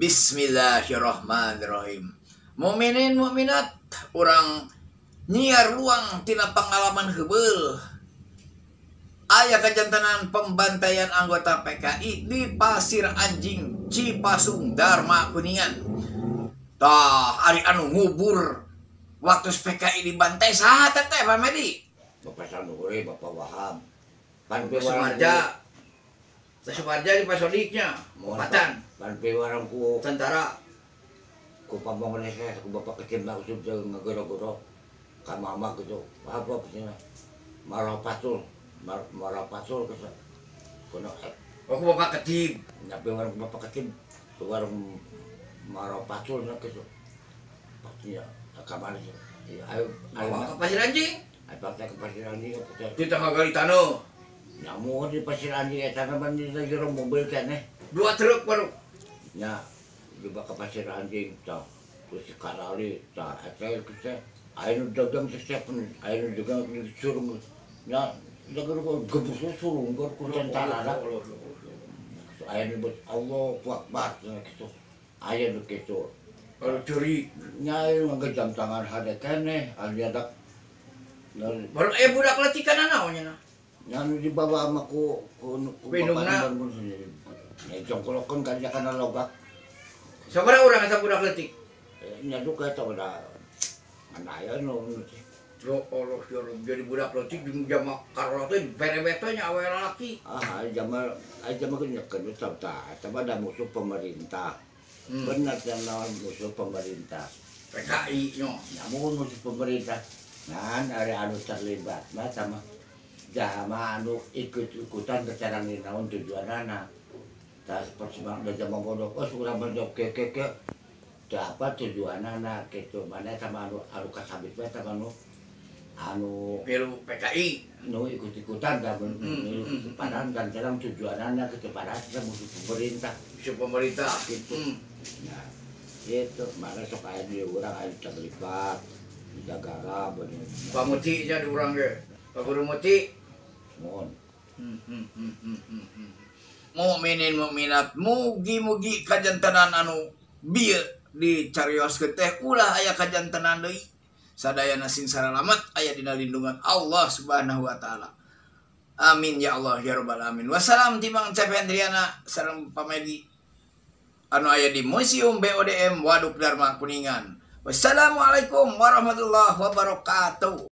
Bismillahirrahmanirrahim. Mukminin mukminat, urang nyiar luang tina pangalaman heubeul. Aya kajantenan pembantaian anggota PKI di Pasir Anjing, Cipasung, Darma Kuningan. Tah, ari anu ngubur waktu PKI dibantai saha teh teh Pak Medi? Bapak Sanuri, Bapak Wahab. Pan Pak Sumarja. Pak Sumarja di Pak Sodiknya, Patan, Pan piwarang ku tentara. Ku pamong saya ku bapak kecil aku sudah ngegoro-goro ka mama gitu. Apa kesini? Marapatul, marapatul ke kuno Oh, ku Bapak Ketib. Nyape warung bapak kecil, warung marapatul na gitu. Pastinya kamar sih. Ayo, ayo, Bawa ke Pasir Anjing. Ayo pakai ke Pasir Anjing, pakai Di tengah gali tanah. Nyamu di Pasir Anjing eta mah di jero mobil keneh. Dua truk baru. Nya dibawa ke Pasir Anjing tah. Terus karali tah eta geus aya nu dagang teh pun aya nu dagang surung. Nya dagang kok gebus surung ku tentara lah. Aya nu nyebut Allahu Akbar kitu. Aya nu kitu. Kalau curi. Nya aya nu ngagejam tangan hade keneh anu diadak. Baru budak letikan naonnya na. Nya nu dibawa mah ku ku ku Minumna. Nya jongkolokeun ka dia kana logak. Sabaraha urang eta budak leutik? Nya duka eta udah ngan aya nu Ya Allah, ya Allah, jadi budak leutik jeung jama karola teh berebet teh nya awe lalaki. Ah, aya jama geus nyekeun tah tah eta mah da musuh pemerintah. Bener yang lawan musuh pemerintah. PKI nya. Namun musuh pemerintah ngan ari anu terlibat mah sama jama anu ikut-ikutan kecarang naon tujuanana. Tah persembahan da jama bodoh, oh urang mah ke ke ke. Tah apa tujuanana kitu mana sama anu anu kasabit mah sama anu anu milu PKI nu ikut-ikutan da milu padahal dan jarang tujuanana kitu padahal kita musuh pemerintah. Musuh pemerintah gitu. Nah, itu mana sok aya di urang aya terlibat di negara bener. Pak Muti nya di urang ge. Pak Guru Muti. Mohon. Mukminin mukminat mugi-mugi kajantenan anu bieu dicarioskeun teh ulah aya kajantenan deui. Sadayana sing saralamet aya dina lindungan Allah Subhanahu wa taala. Amin ya Allah ya rabbal alamin. Wassalam ti Mang Cep Hendriana sareng pamedi anu aya di Museum BODM Waduk Darma Kuningan. Wassalamualaikum warahmatullahi wabarakatuh.